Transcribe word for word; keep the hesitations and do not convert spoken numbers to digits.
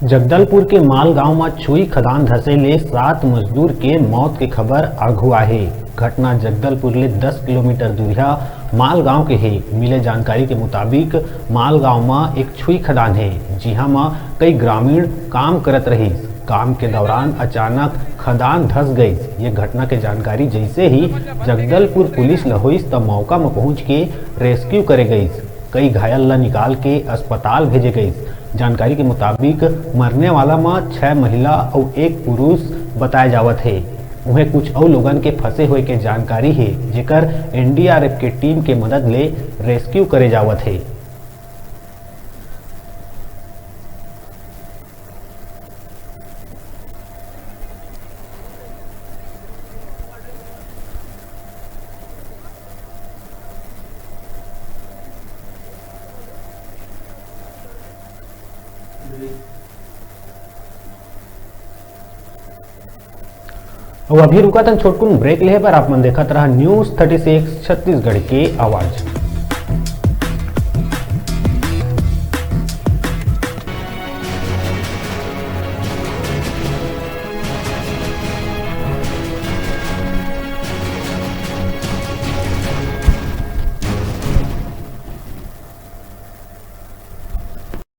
जगदलपुर के मालगांव म छुई खदान धसे ले सात मजदूर के मौत के खबर आघू आहे। घटना जगदलपुर ले दस किलोमीटर दूरिहा मालगांव के हे। मिले जानकारी के मुताबिक, मालगांव म एक छुई खदान हे, जिहां म कई ग्रामीण काम करत रहिस। काम के दौरान अचानक खदान धस गइस। ये घटना के जानकारी जइसे ही जगदलपुर पुलिस ल होइस, त मौका म पहुंच के रेस्क्यू करे गइस। कई घायल ल निकाल के अस्पताल भेजे गइस। जानकारी के मुताबिक, मरने वाला म छह महिला अउ एक पुरुष बताए जावत हे। उहें, कुछ अउ लोगन के फंसे होए के जानकारी हे, जेकर एनडीआरएफ के टीम के मदद ले रेस्क्यू करे जावत हे। अउ अभी रुकत हन छोटकुन ब्रेक लेहे बर। आप मन देखत रहा न्यूज़ थर्टी सिक्स छत्तीसगढ़ के आवाज़।